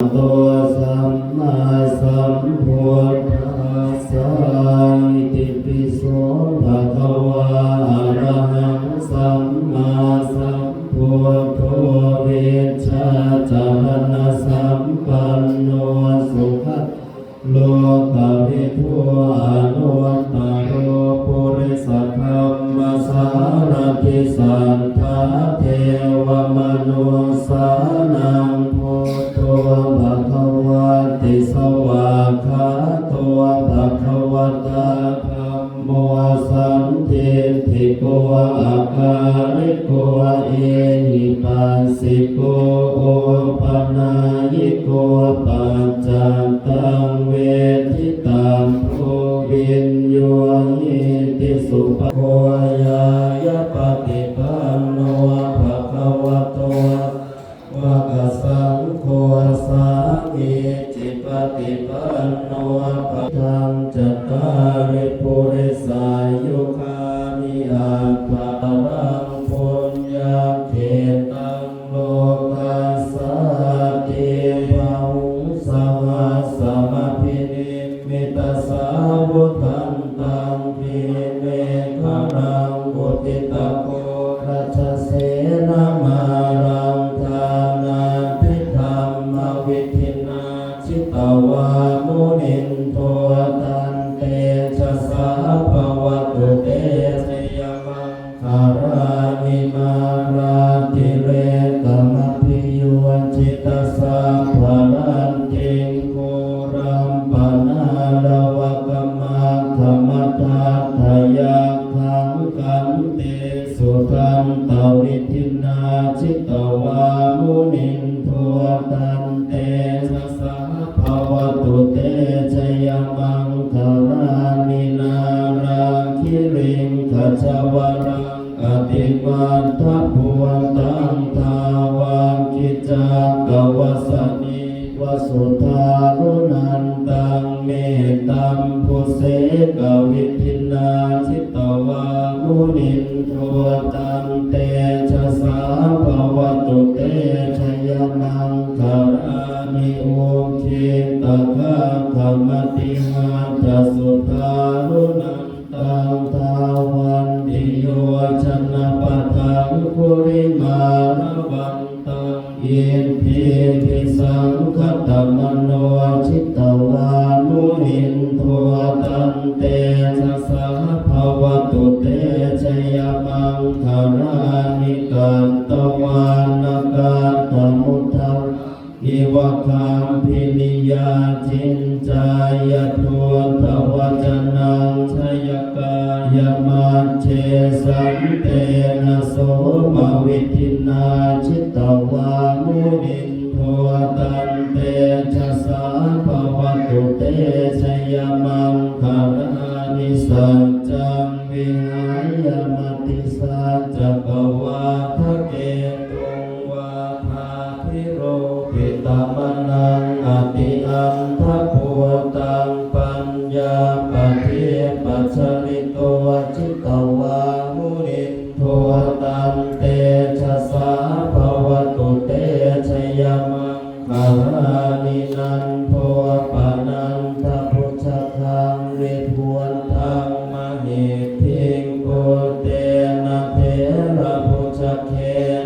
ໂຕ ສຳມາສຳພຸດທັດສະ ອິຕິປິໂສ ພະຄະວາ ອະລະຫັງ ສຳມາສຳພຸດໂທ ວິຊາຈະລະນະສຳປັນໂນ ສຸຄະ ໂລກະວິທູ ອະນຸດຕະໂລ ປຸລິສະທຳມະສາລະຖິ ສັດຖາເທວະມະນຸດສານັງ ພຸດໂທ ພະຄະວາຕິ ສະຫວາກຂາໂຕ ພະຄະວະຕາ ທຳໂມ ສັນທິດຖິໂກ ອະກາລິໂກ ເອຫິປັດສິໂກ ໂອປະນາຍິໂກ ປັດຈັກຕັງ ເວທິຕັງ ໂພ ວິນໂຍຫິຕິ ສຸປະ ໂຄ ຍາຍະປະຕິປັນໂນ ພະຄະວະໂຕ ສາວະກະສັງໂຄ ສາມີຈິປະຕິປັນໂນ ພະ ທັງ ຈະຕາລິ ປຸລິສາຍຸຄານິ ອັດຖະ ລັງ ປຸນຍັກຂິຕັງ ໂລກັດສາຕິ ບາຫຸງ ສະຫັດສະມະພິນິມມິຕະສາວຸດທັນຕັງ ກຣີເມຂະລັງ ອຸທິຕະໂກ ຣາຊະເສນະມາລັງ ທານາພິທຳມະວິທິນາ ຈິດຕະວາມຸນິນໂທ ຕັນເຕຊະສາພະວະຕຸເຕ ຊະຍະມັງຄະລານິ ມາລາທິເລກະມະພິໂຍຈິຕະສັບພະລັດຖິງ ໂຄລັມປະນາລະວະກະມັກຂະມະທັດທະຍັກຂັງ ຂັນຕິ ສຸທັນຕະວິທິນາ ຈິດຕະວາມຸນິນໂທ ຕັນເຕຊະສາພະວະຕຸເຕ ຊະຍະມັງຄະລານິ ນາລາຄິລິງຄະຈະວະລັງ ອະຕິມັດທະພູຕັງ ທາວັກກິຈັກກະວາສະນີ ວະສຸທາລຸນັນຕັງ ເມຕຕັມພຸເສກະວິທິນາ ຈິດຕະວາມຸນິນໂທ ຕັນເຕຊະສາພະວະຕຸເຕ ຊະຍະມັງຄະລານິ ອຸກຂິຕະຄາຄະມະຕິຮັດຖະສຸທາລຸນັນ ຕັງ ທາວັນຕິໂຍຈະນະປະທັງຄຸລິມາລະວັນຕັງ ອິດທິພິສັງຄະຕະມະໂນ ຈິດຕະວາມຸນິນໂທ ຕັນເຕຊະສາພະວະຕຸເຕ ຊະຍະມັງຄະລານິ ກັດຕະວານະກັດຕະມຸດທະ ນິວະຄຳພິນິຍາຈິນຈາຍະທູດທະວະຈະນັງ ຊະຍະກາຍະມັດເຈ ສັນເຕນະໂສມະວິທິນາ ຈິດຕະວາມຸນິນໂທ ຕັນເຕຊະສາພະວະຕຸເຕ ຊະຍະມັງຄະລານິ ສັດຈັງວິຫາຍະມະຕິສັດຈັກກະວາທະເກຕຸງ ວາທາພິໂລພິຕະມະນັງ ອະຕິອັນທະພູຕັງ ປັນຍາປະທີປັດສະລິໂຕ ຈິດຕະວາມຸນິນໂທ ຕັນເຕຊະສາພະວະຕຸເຕ ຊະຍະມັງຄະລານິ ນັນໂທປະນັນທະພຸດສະຄັງ ວິພຸດທັງມະຫິດຖິງ ປຸດເຕນະເຖລະບຸດສະເຄ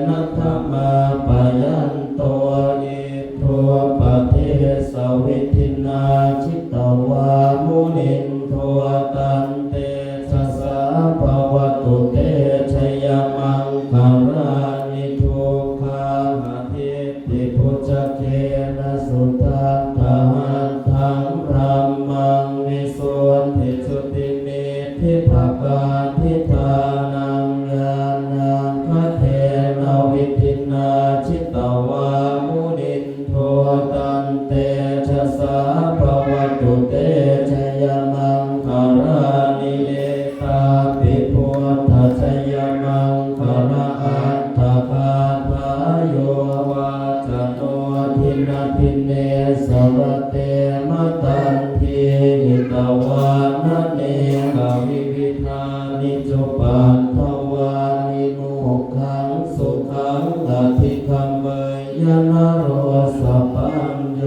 ນະທະມາປະຍັນໂຕ ອິດ ທຸປະເທສະວິທິນາ ຈິດຕະວາມຸນິນໂທ ຕັນເຕຊະສາພະວະຕຸເຕ ຊະຍະມັງຄະລານິ ທຸກຂາຫະດິດຖິພຸດສະເຄນະ ສຸທັດຖະຫັດຖັງ ທຳມັງ ວິສຸດທິຈຸດທິນິດ ທິພະກາທິຖານັງ ຍານາຄະເທນະວິທິນາ ຈິດຕະວາມຸນິນໂທ ຕັນເຕຊະສາພະວະຕຸເຕ ຊະຍະມັງຄະລານິ ເອຕາປິ ພຸດທະຊະຍະມັງຄະລະອັດຖະກາຖາ ໂຍວາຈະໂນ ທິນະພິເນສະວະເຕ ມະຕັນທີ ຫິຕະວານະເນ ກະວິວິທານິ ຈຸປັດຖະວານິ ໂມກຂັງສຸຂັງ ອະທິກະເມຍຍະ ນະໂຣສະປັນໂຍ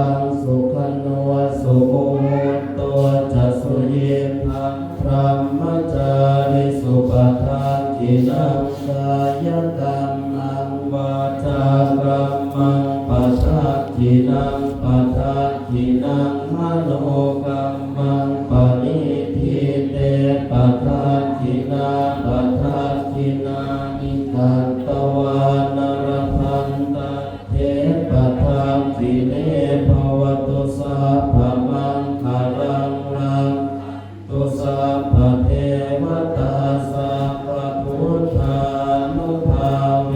ສະ ສຸຂະໂນ ສຸມຸຫຸດໂຕ ຈະ ສຸຍິງ ພັງ ບຣຳມະຈາຣິສຸ ປະທັກຂິນັງ ກາຍະກັມມັງ ວາຈາກັມມັງ ປະທັກຂິນັງ ປະທັກຂິນັງ ມະໂນກັມມັງ ປະນິດຖິເຕ ປະທັກຂິນາ ປະທັກຂິນາ ອິຕັດຕະວາ ນະລະພັນຕັດ ເທ ປະທັກຂິເນ ພະວະຕຸ ສັບພະມັງຄະລັງ ລັກຂັນຕຸ ສັບພະເທວະຕາ ສັບພະພຸດທານຸພາເວ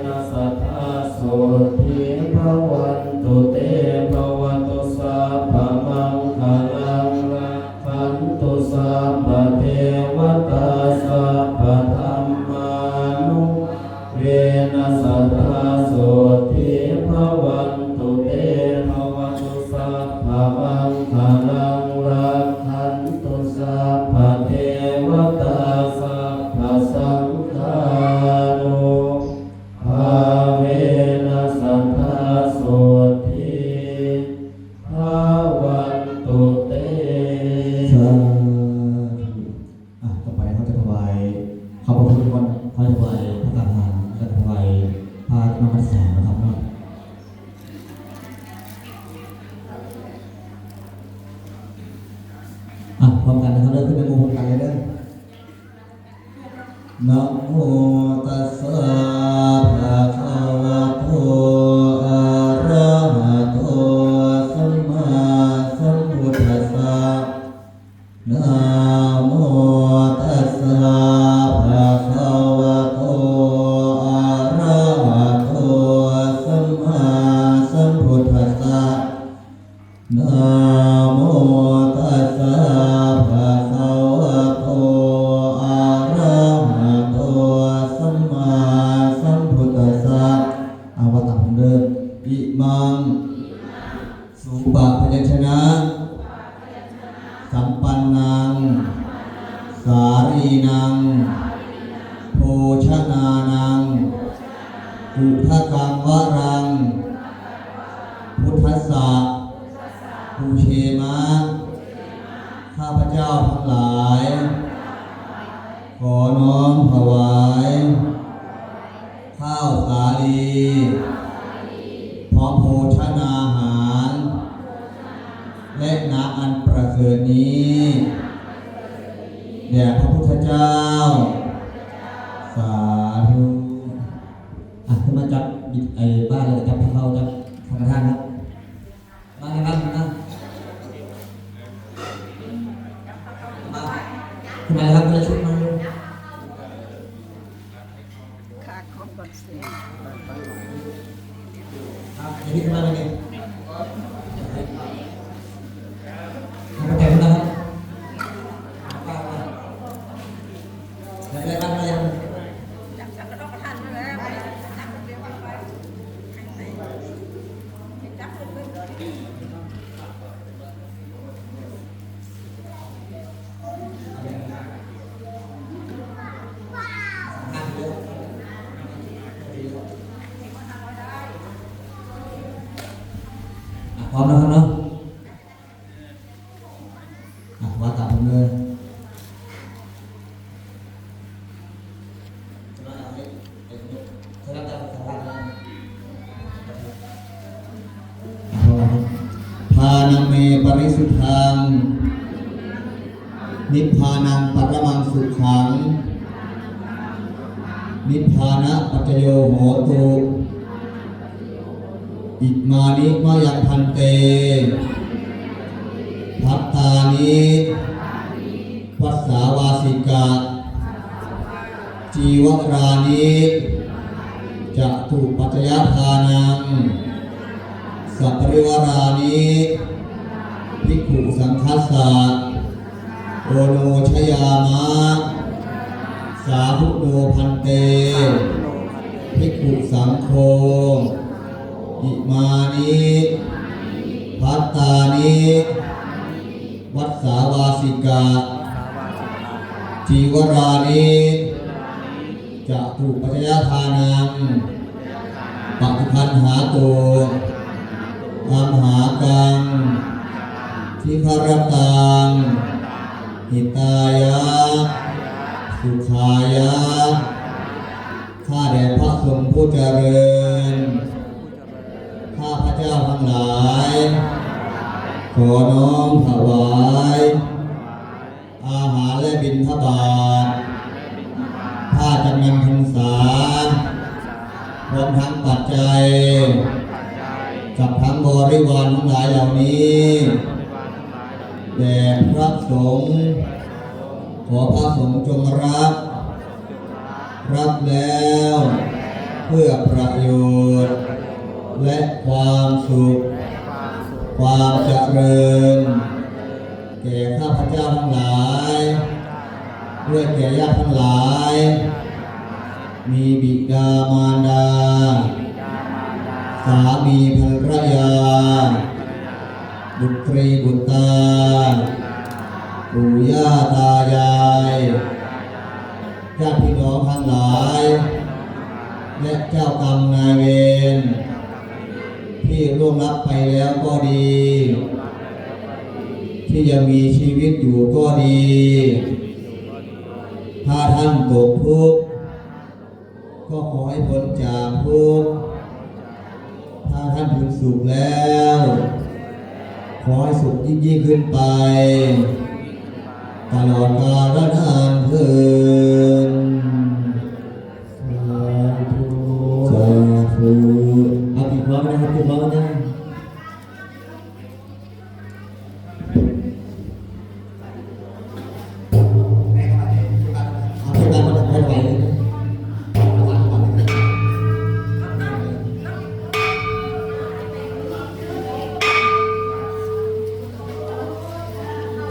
ນະ ສະທາໂສດຖີພະວັນຕຸ ເຕ ພະວະຕຸ ສັບພະມັງຄະລັງ ລັກຂັນຕຸ ສັບພະເທວະຕາ ສັບພະທຳມານຸພາ ເວນະ ສະທາໂສດຖີພະວັນຕຸ ເຕ ພະວະຕຸ ສັບພະມັງຄະລັງ ລັກຂັນຕຸ ສັບພະເທວະຕາ ສັບພະສັງຄານຸພາເວນະ ສະທາໂສດຖີພະວັນຕຸ ເຕ. ສາທຸ. ອ່ະ ຕໍ່ໄປເຮົາຈະຖວາຍ ຂອບພະຄຸນກ່ອນ ເຮົາຈະຖວາຍພະສັງຄະທານ ແລ້ວກໍຖວາຍພະນຳພັດສານະຄັບເນາະ. ອ່ະ ພ້ອມກັນນະຄັບເດີ ຂຶ້ນໄປໝູ່ພ້ອມກັນເລີຍເດີ. ນະໂມຕັດສະ ພະຄະວະໂຕ ອະຣະຫະໂຕ ສຳມາສຳພຸດທັດສະ. ນະໂມຕັດສະ ພະຄະວະໂຕ ອະຣະຫະໂຕ ສຳມາສຳພຸດທັດສະ. ນະໂມຕັດສະ ພະຄະວະໂຕ ອະຣະຫະໂຕ ສຳມາສຳພຸດທັດສະ. ອາ ວ່າຕາມເດີ. ອິມັງ ສຸປະພະຍັນຊະນະ ສຳປັນນັງ ສາລີນັງ ໂພຊະນານັງ ອຸທະກັງວະລັງ ພຸດທັດສະ ປູເຊມະ. ຂ້າພະເຈົ້າທັງຫຼາຍ ຂໍນ້ອມຖວາຍ ຂ້າວສາລີ ພ້ອມໂພຊະນາຫານ ແລະ ນ້ຳອັນປະເສີດນີ້ ແດ່ພະພຸດທະເຈົ້າ. ສາທຸ. ອ່ະ ຂຶ້ນມາຈັບ ໄອ້ ບ້ານ ແລ້ວຈັບເຂົ້າ ຈັບສັງຄະທານເນາະ. ມາເລີຍ ມາ ມາ ມາ ຂຶ້ນມາເລີຍຄັບ ຄົນລະຊຸດມາເລີຍ. ຄ່າຄອມກ່ອນເສຍ ອ່ະ ເດວິດ ຂຶ້ນມາເລີຍນີ້ ເອົາໄປແຕ່ງເລີຍຄັບ. ມາ ມາ ມາເລີຍ ມາເລີຍ. ອ່ະ ພ້ອມແລ້ວເນາະ. ອ່ະ ວ່າຕາມເພິ່ນເລີຍ. ຖານະເມ ປະລິສຸດທັງ ນິບພານັງ ປະຣະມັງ ສຸຂັງ ນິບພານະປັດຈະໂຍ ໂຫຕຸ. ອິມານິ ມະຍັງ ພັນເຕ ພັດຕານິ ວັດສາວາສິກະ ຈີວະຣານິ ຈະຕຸປັດຈະຍະທານັງ ສະປະລິວາຣານິ ພິກຂຸສັງຄັດສະ ໂອໂນຊະຍາມະ ສາທຸໂນ ພັນເຕ ພິກຂຸສັງໂຄ. ອິມານິ ພັດຕານິ ວັດສາວາສິກະ ຈີວະຣານິ ຈະຕຸປັດຈະຍະທານັງ ປະຕິຄັນຫາຕຸ ໂອ ตัมหากัง ทิครตัง หิตายะ สุขายะ ข้าแด่พระสงฆ์ผู้เจริญ ข้าพเจ้าทั้งหลาย ขอน้อมถวาย อาหารและบิณฑบาต ผ้าจำนำพรรษา พร้อมทั้งปัจจัย กับทั้งบริวารทั้งหลายเหล่านี้ แด่พระสงฆ์ ขอพระสงฆ์จงรับ รับแล้ว เพื่อประโยชน์ และความสุข ความเจริญ แก่ข้าพเจ้าทั้งหลาย ด้วยแก่ญาติทั้งหลาย มีบิดามารดา สามีภรรยา บุตรีบุตรา ปู่ย่าตายาย ญาติพี่น้องทั้งหลาย และเจ้ากรรมนายเวร ที่ล่วงลับไปแล้วก็ดี ที่ยังมีชีวิตอยู่ก็ดี ถ้าท่านตกทุกข์ ก็ขอให้พ้นจากทุกข์ ถ้าท่านถึงสุขแล้ว ขอให้สุขยิ่งๆขึ้นไป ตลอดกาลนานเทอญ สาธุ สาธุ เอา ปิดพร้อมนะครับ ปิดพร้อมนะ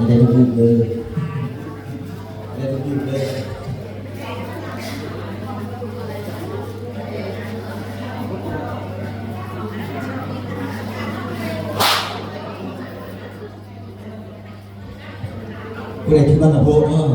ได้ทุกรูปเลย ได้ทุกรูปเลย ผู้ใดคิดว่าสะโพกเนาะ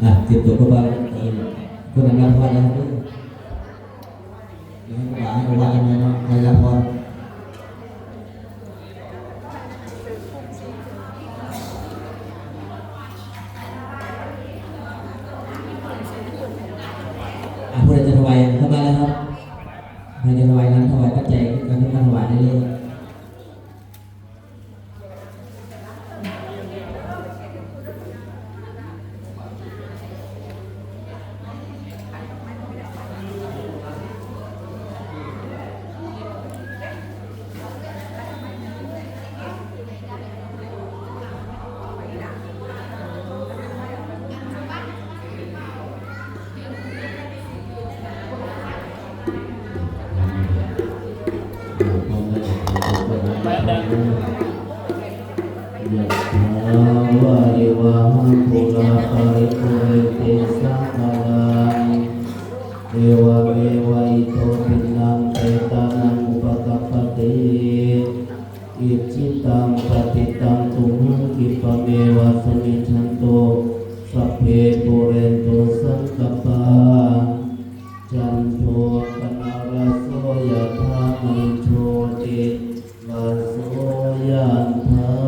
อ่ะ เตรียมตัวเข้าไป เอ่อ คนนั้นรับพรนะครับ เดี๋ยวให้หลานให้หลานยังไงเนาะ ใครรับพร อ่ะ ผู้ใดจะถวายเข้ามาแล้วครับ ใครจะถวายน้ำถวายปัจจัยก็ขึ้นมาถวายได้เลย ยะถาวาริวาหาปูราปาริปูเรนติสาคารัง เอวะเมวะอิโตทินนังเปตานังอุปกัปปติ อิจิตังปะติตังตุมหัง ขิปะเมวะสะมิชชันตุ สัพเพปูเรนตุสังกัปปา จันโทปะนะระโส ยะถามะณิโชติระโส ยะถา